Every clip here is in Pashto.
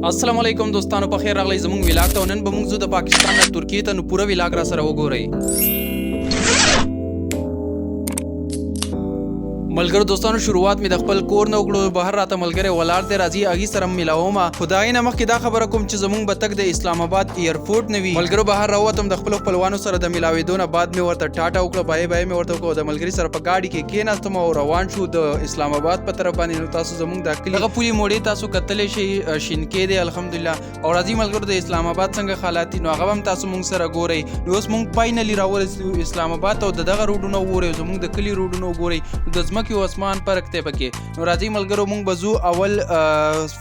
السلام علیکم دوستانو، په خیر راغلی زموږ ویلاګ ته. نن به موږ ځو د پاکستان نه ترکیې ته، نو پوره ویلاګ را سره وګورئ. ملګرو دوستانو، شروعات مې د خپل کور نه وکړو. بهر راته ملګری ولاړ دی، راځي هغې سره ملاوم. خو د هغې نه مخکې دا خبره کوم چې زمونږ به تګ د اسلام آباد ایرپورټ نه وي. ملګرو، بهر راووتم، د خپلو خپلوانو سره د ملاوېدو نه بعد مې ورته ټاټا وکړه، بای بای مې ورته وکړه. د ملګري سره په ګاډي کې کېناستم او روان شو د اسلام آباد په طرف باندې. نو تاسو زمونږ د کلي دغه پولې موړې تاسو کتلی شئ، شینکې دی الحمدلله. او راځي ملګرو، د اسلام آباد څنګه حالات دي، نو هغه هم تاسو مونږ سره ګورئ. نو اوس مونږ finally راورسېدو اسلام آباد ته او د دغه روډونه وګورئ، زمونږ د کلي روډونه وګورئ، نو د ځمکې او اسمان فرق دی پکې. نو راځي ملګرو، مونږ به ځو اول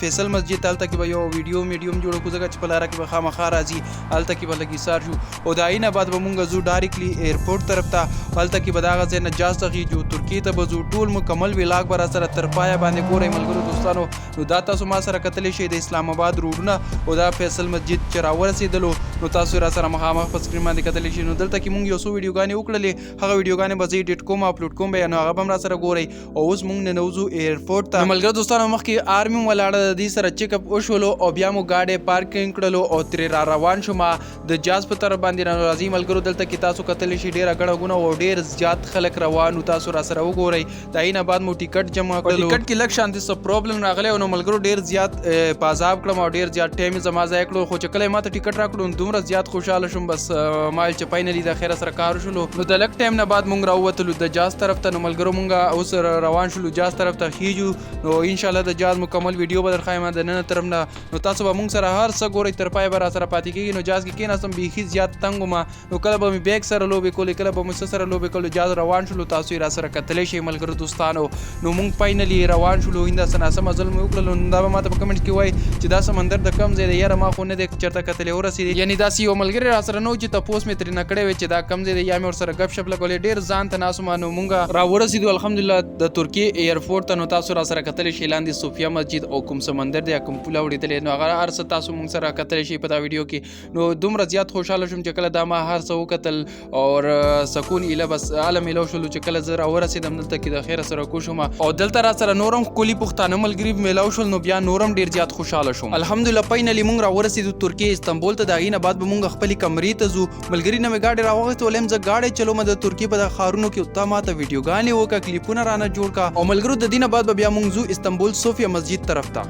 فیصل مسجد ته، هلته کې به یو ویډیو میډیوم جوړو کړو، ځکه چې په لاره کې به خامخا راځي، هلته کې به لږ ایسار شو. او د هغې نه بعد به مونږ ځو directly airport طرف ته، هلته کې به د هغه ځای نه جاز ته خیژو، ترکیې ته به ځو. ټول مکمل ویلاګ به را سره تر پایه باندې ګورئ ملګرو دوستانو. نو دا تاسو ما سره کتلی شئ د اسلام آباد روډونه او دا فیصل مسجد چې راورسېدلو، نو تاسو را سره مخامخ په سکرین باندې کتلی شئ. نو دلته کې مونږ یو څو ویډیوګانې وکړلې، هغه ویډیوګانې به زه ایډیټ کوم، اپلوډ کوم به، نو هغه به هم را سره ګورئ. او اوس مونږ ننوځو ایرپورټ ته. ملګرو دوستانو، مخکې آرمي ولاړه، د دې سره چیک اپ وشولو او بیا مو ګاډی پارکینګ کړلو او ترې را روان شو ما د جاز په طرف باندې. راځي ملګرو، دلته کې تاسو کتلی شئ، ډېره ګڼه ګوڼه او ډېر زیات خلک روان وو، تاسو را سره وګورئ. د هغې نه بعد مو ټیکټ جمع کړلو. ټیکټ کې لږ شانتې څه problem راغلی نو ملګرو ډېر زیات په عذاب کړم او ډېر زیات ټایم یې زما ضایع کړو. خو چې کله یې ماته ټیکټ راکړو، نو دومره زیات خوشحاله شوم، بس ما ویل چې finally د خیره سره کار وشولو. نو د لږ ټایم نه بعد مونږ راووتلو د جاز طرف ته. نو ملګرو، مونږ اوس روان شولو، جاز طرف ته خیژو. نو انشاءالله د جاز مکمل ویډیو به درښایم د ننه طرف نه، نو تاسو به مونږ سره هر څه ګورئ، تر پایه به را سره پاتې کېږي. نو جاز کې کېناستم، بیخي زیات تنګ وم، نو کله به مې بیګ سره لوبې کولې، کله به مې څه سره لوبې کولې. جاز روان شولو، تاسو یې را سره کتلی شئ ملګرو دوستانو. نو مونږ finally روان شولو، اینده څه ناڅه مزل مو وکړلو. نو دا به ماته په کمنټ کې وایي چې دا سمندر د کوم ځای دی؟ یاره ما خو نه دی چېرته کتلی. ورسېدې، یعنې داسې یو ملګری را سره نه و چې تپوس مې ترې نه کړی وی چې دا کوم ځای دی، یا مې ورسره ګپ شپ لګولی، ډېر ځان ته ناست وم. نو مونږ را ورسېدو الحمدلله د ترکیې ایرپورټ ته. نو تاسو را سره کتلی شئ، لاندې صوفیه مسجد او کوم سمندر دی، کوم پوله اوړېدلی، نو هغه هر څه تاسو مونږ سره کتلی شئ په دا ویډیو کې. نو دومره زیات خوشحاله شوم چې کله دا ما هر څه وکتل او سکون ایله بس عالم میلو شولو چې کله زه راورسېدم دلته کې د خیره سره کوشم او دلته را سره نورم ښکلي پښتانه ملګري میلاو شول، نو بیا نورم ډیر زیات خوشحاله شوم الحمدلله. finally مونږ راورسېدو ترکیې استنبول ته. د هغې نه بعد به مونږ خپلې کمرې ته ځو. ملګري نه مې ګاډی راوغوښت، ولیم زه ګاډی چلوم د ترکیې په دغه ښارونو کې، ته ماته ویډیوګانې وکړه، کلیپونه رانه جوړ کړه. او ملګرو، د دې نه بعد به بیا مونږ ځو استنبول صوفیه مسجد طرف ته.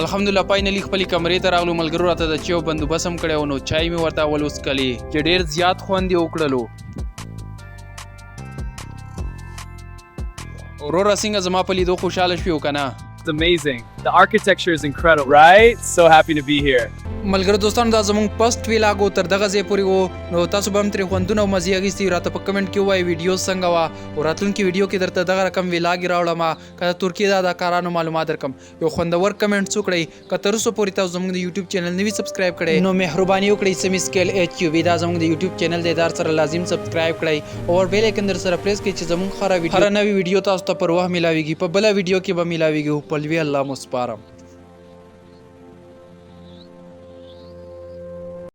الحمدلله finally خپلې کمرې ته راغلو. ملګرو راته د چایو بندوبست هم کړی و، نو چای مې ورته اول وڅکلې چې ډېر زیات خوند یې وکړلو. وروره، څنګه زما په لیدو خوشحاله شوې او که نه؟ It's amazing. The architecture is incredible, right? So happy to be here. ملګرو دوستانو، دا زمونږ first ویلاګ و، تر دغه ځای پورې و. نو تاسو به هم ترې خوندونه او مزې اخیستي. راته په کمنټ کې ووایئ ویډیو څنګه وه او راتلونکي ویډیو کې درته دغه رقم ویلاګ راوړم، که د ترکیې د اداکارانو معلومات درکم. یو خوندور کمنټ وکړئ. که تر اوسه پورې تاسو زمونږ د یوټیوب چینل نه وي subscribe کړی، نو مهرباني وکړئ، سمی سکیل ایچ یو وي، دا زمونږ د یوټیوب چینل دی، در سره لازم subscribe کړئ او bell icon در سره پریس کړئ چې زمونږ هره ویډیو، هره نوې ویډیو تاسو ته پر وخت ملاویږي. په بله ویډیو کې به ملاویږي. په لوی الله مو سپارم.